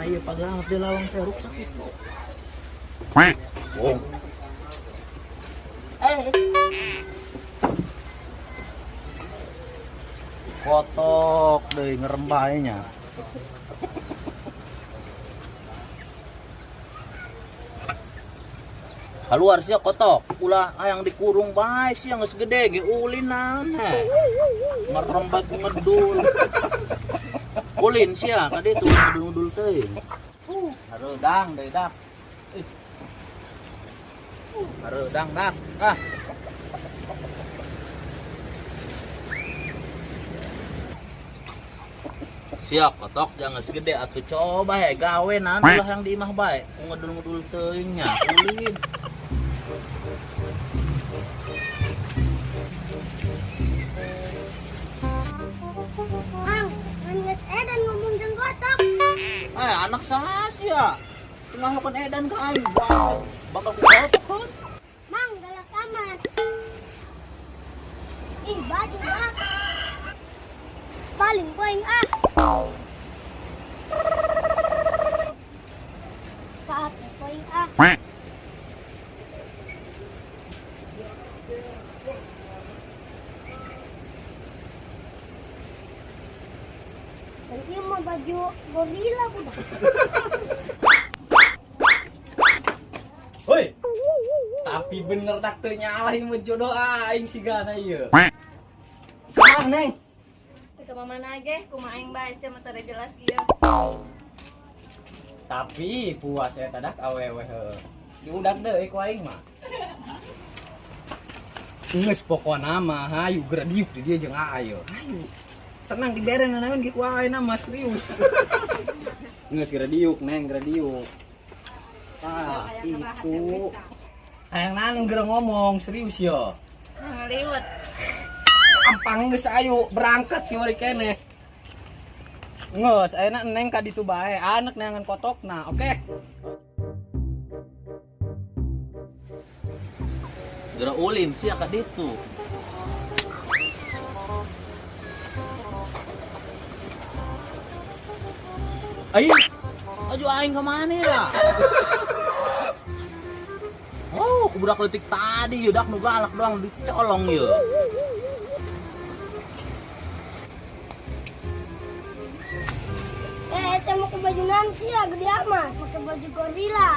Ieu pagang di lawang teh ruksak itu. Bohong. Eh. Kotok deui ngerembah nya. Keluar sia kotok, ulah hayang dikurung bae sia geus gede ge ulin naon he. Ngerembah ku ngedul. Ulin sia ka ditu ngedul-ngedul teuing. Hareudang deui dak. Ih. Hareudang dak. Ah. Siap kotok jangan segede atuh coba he gawe naon ulah yang di imah bae ku ngedul-ngedul teuing nya ulin. Mang, ngan geus edan ngomong jeung kotok. Eh, anak saha sia? Tengah lakukan edan ka aing. Bakal ku kotok kan. Mang, galak amat. Ih, baju ah. Paling poing ah. Saat poing ah. Dan ieu mah baju gorila budak. Hoi. Tapi bener tak teu nyalah ieu mah jodoh aing sigana ieu. Kumaha, Neng? Ke mana ge, kumaha aing bae sia mah teu jelas ieu. Tapi puas eta dak awewe heuh. Diudak deui ku aing mah. Geus pokona mah hayu geura diuk di dieu jeung aa ieu. Hayu. Tenang dibere nanaon ge ku aing mah serius. Geus geura diuk, Neng, geura diuk. Ah, itu. Hayang naon geura ngomong serius yo. Ngaliwet. Gampang geus ayo berangkat kieu keneh. Geus ayeuna Neng ka ditu bae, anek neangan kotokna, oke? Geura ulin sia ka ditu. Ai, aju aing ka mana ya? Oh, ku budak leutik tadi ieu dak nu galak doang dicolong ieu. Eh, eta make baju naon sia gede amat, make baju gorila.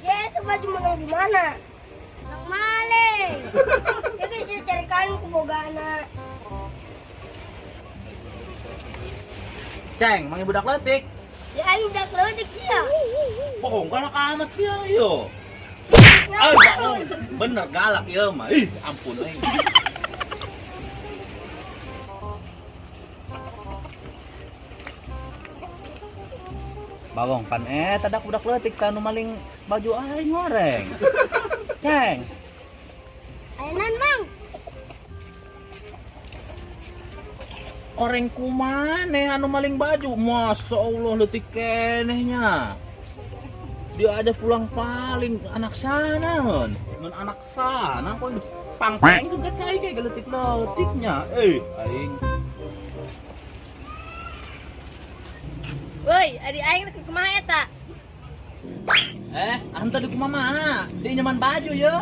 Sia eta baju menang di mana? Nang maling. Ya geus sia cari kain ku bogana. Ceng, mangi budak leutik. Ya aing budak leutik sia. Bohong galak amat sia ieu. Ay, bohong. Bener galak ieu mah. Ih, ampun aing. Bawong pan eta dak budak leutik ka nu maling baju aing goreng. Ceng. Ayeuna Mang. Oreng kumane anu maling baju? Masya Allah leutik keneh nya. Dia aja pulang paling anak sana hon. Mun anak sana kok pangpeng juga cai ge leutik-leutiknya. Eh, aing. Woi, adi aing rek kumaha eta? Eh, anta di kumaha? Di nyaman baju ya.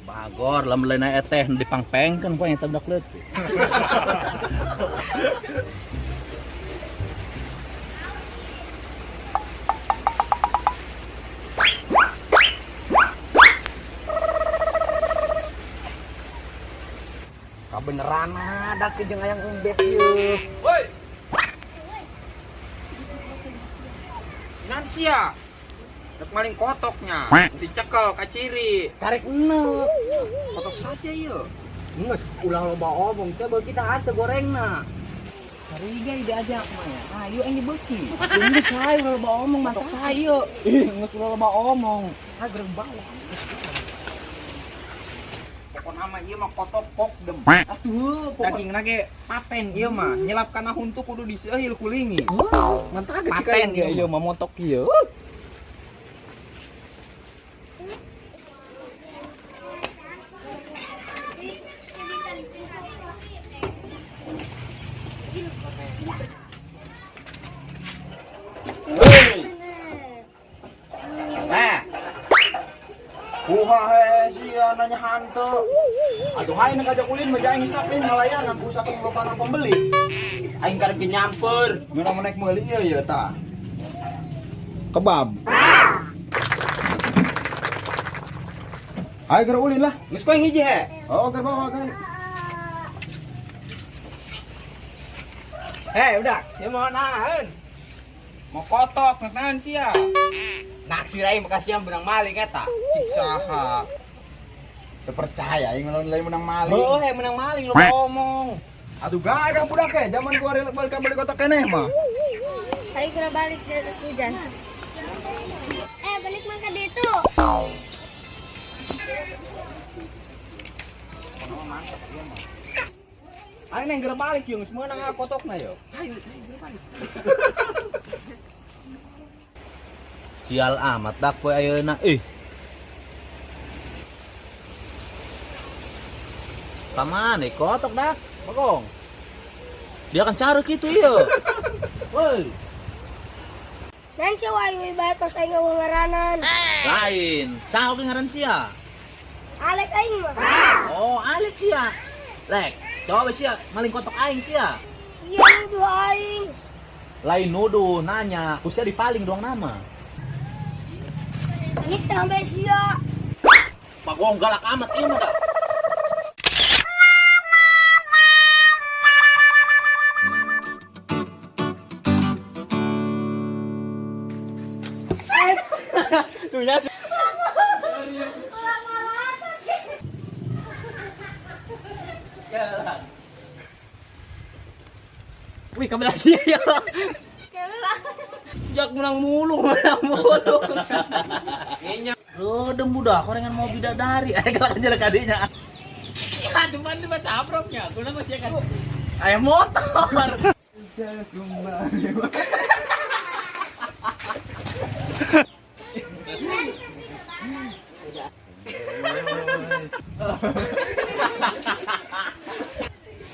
Bagor lamun lain eteh nu dipangpengkeun ku eta budak leutik. Kabeneran ada ke jeung hayang umbet ieu. Woi. Nan sia. Dek maling kotoknya. Dicekel kaciri. Tarik enek. Kotok sasia ieu. Geus ulah loba omong sia beuki tah atuh gorengna. Cariga diajak mah ya. Ayo aing dibeuki. Geus hayu ulah loba omong mantap saya. Ih, geus ulah loba omong. Ah gereng bawa. Pokona mah ieu mah kotok pokdem. Atuh, dagingna ge paten ieu mah. Nyelap kana huntu kudu diseuril ku lingi. Mantap ge Paten cika ieu mah montok ieu. Nanya hantu. Aduh hayu nek ajak ulin mah aing hisap nih ngalayanan ku saking lobana pembeli. Aing karek nyamper. Mun naik meuli ieu ya tah. Kebab. Ayo geura ulin lah. Geus kowe hiji he. Oh, geura bawa kan. Hei, udah, sia mau naon? Mau kotok, nek naon sia? Naksir aing bekas sia menang maling eta. Cik saha. Teu percaya aing lamun lain menang maling. Oh, he menang maling lu ngomong. Atuh gagang budak eh, zaman gua balik balik kotak keneh mah. Ayo kena balik dari hujan. Balik mah ka ditu. Aing neng geura balik yung geus meunang kotokna yo. Ayo, geura balik. Sial amat dak poe ayeuna ih. Kamana kotok dak? Bagong. Dia kan cara gitu iya. Woi, Nanti wae bae kos aing ngaranan. lain. Saha oge ngaran sia? Alek aing mah. Oh, Alek sia. Lek, coba sia maling kotok aing sia. Sia nuduh aing. Lain nuduh, nanya, ku sia dipaling doang nama. Ini sampai sia. Bagong galak amat ieu mah dak. Tuhnya Wih, kamu lagi ya. Jak menang mulu, menang mulu. Kayaknya. Loh, dem budak, korengan mau bidadari. Ayo galak jelek adiknya. Ya, cuman dibaca amplopnya. Guna masih kan. Ayo motor.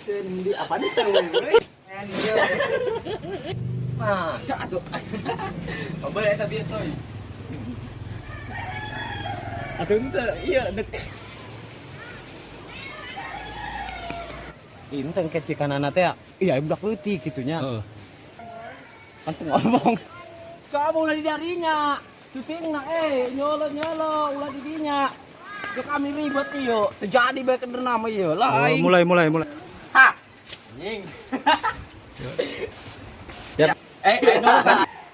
Sendi apa nih Nah, atuh. Boleh eta bieu toy. Atuh ente iya dek. Inteng kecikanana teh iya budak leutik kitu nya. Heeh. Kan teu ngomong. Kamu ulah di darinya. Syutingna nyolo nyolo ulah di dinya. Ya kami ribet ieu. Terjadi bae kederna mah ieu lah aing. Mulai. Ha. Anjing. Siap.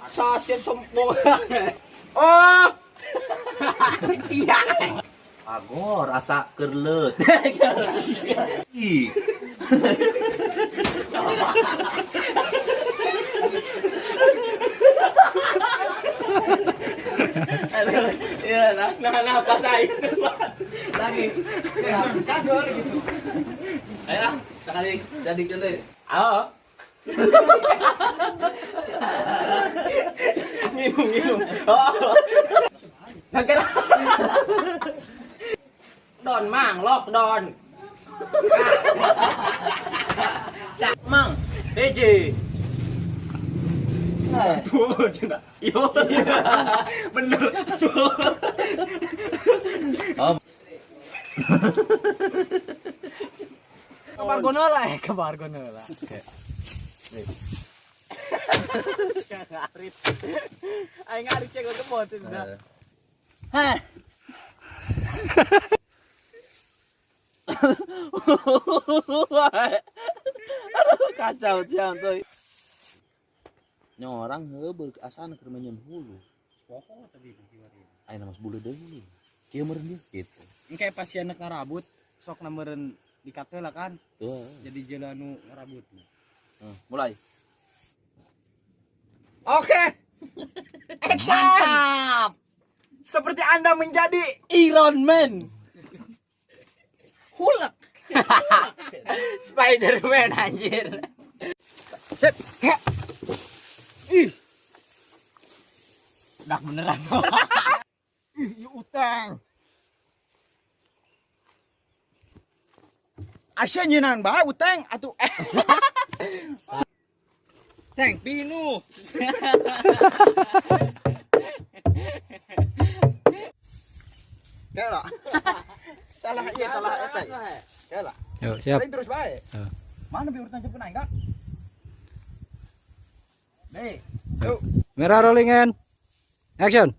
Sasia sombong. Oh. Iya. Agor asa kerlet. Ih. Iya, nah, pas aing lagi. Kagor gitu. Ayo ah, sekali jadi kene. Oh. Ngingung. Oh. Nang kena. Don mang, lockdown. Cak mang, PJ. Tuh, cina. Yo. Bener. Tuh. Oh. Kabar gonola. Ngarit. Aing ngarit cek kebot sudah. Hah. Aduh kacau tiang tuh. Nyorang heubeul asana keur menyeun hulu. Poho tadi kiwari. Ayeuna mas bulu deui. Kieu meureun dia gitu. Engke pas sia nek ngarabut sok nameureun dikat lah kan. Tuh. Jadi jalan nu ngarabut. Mulai. Oke. Mantap. Seperti Anda menjadi Iron Man. Hulk. Spider-Man anjir. Sip. Ih. Dak beneran. Ih, ieu utang. Asya nyinan bae utang atuh. Teng pinu. Kela. Salah iya salah eta. Salah. Yo, siap. Lain terus bae. Mana bi urutan jemput aing, Kak? Nih. Yuk. Merah rolling and action.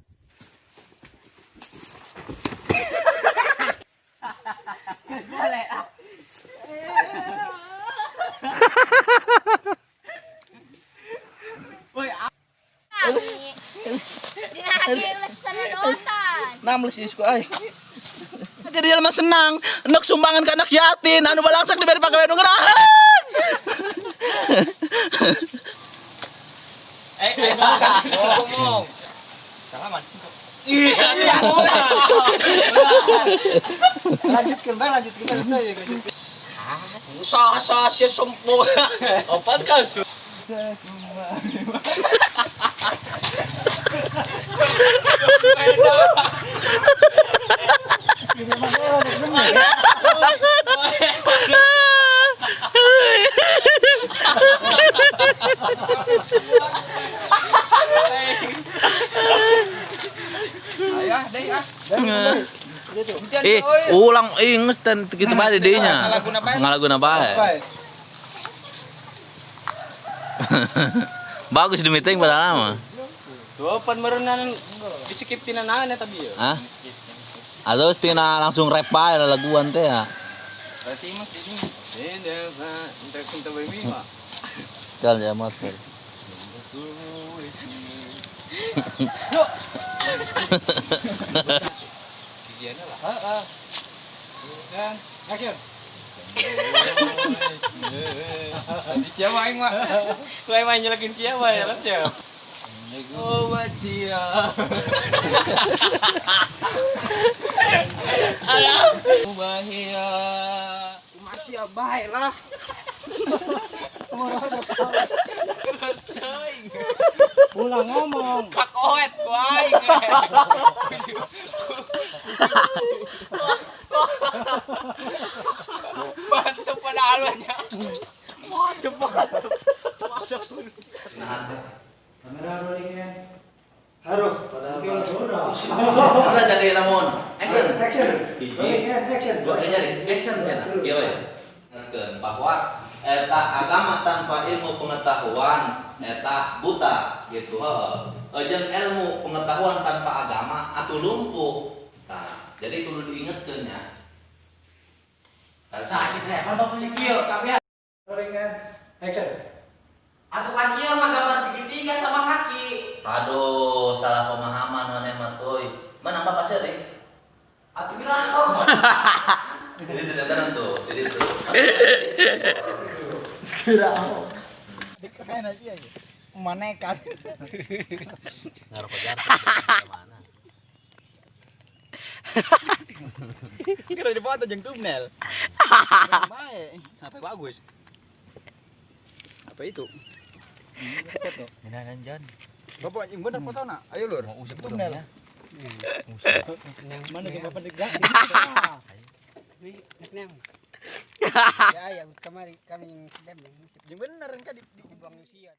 Jadi jelema senang, nek sumbangan ke anak yatim, anu balangsak diberi pagawe nu ngerahan. Ngomong. Salaman. Iya, Lanjutkan bae, lanjutkan bae ya. Sah sah sia sempo. Opat kasus. Eh, ulang inges dan gitu bae dinya. Ngalaguna bae. Bagus di meeting pada lama. Tuh pan merenan di skip tina naon eta bieu. Hah? Atau tina langsung rap bae laguan teh ya. Berarti mas ini. Ini pak, entar kunta bae mah. Jalan ya mas. Heeh. Dan action. Tadi siapa aing mah? Ku aing mah nyelekin siapa ya, lah siapa? Oh, bacia. Alah. Bahia. Masih bae lah. Ulang ngomong. Kakoet ku aing. Bantu pada alunya. Kita jadi lamun. Action. Action. Hiji. Action. Dua kayaknya deh. Action cenah. Ieu we. Ingatkeun bahwa eta agama tanpa ilmu pengetahuan eta buta gitu heeh. Jeung ilmu pengetahuan tanpa agama atuh lumpuh. Tah, jadi kudu diingetkeun nya. Tah, cik teh apa bapak cik ieu kabeh. Rolling and action. Atuh kan ieu mah gambar segitiga sama kaki. Aduh, salah pemahaman maneh mah teuy. Mana bapak sih deh? Atuh gerak. Jadi ternyata tuh, jadi tuh. Kira apa? Keren aja ya. Manekan. Ngaruh kejar mana? Kira dipoto jeung thumbnail. Bae. HP bagus. Apa itu? Foto. Minanan Jan. Bapak yang bener foto na. Ayo lur. Mau usap Thumbnail. udangnya. Mana yang bapak degak? Ya, ya kemari kami sedang Yang bener kan di dibuang usia.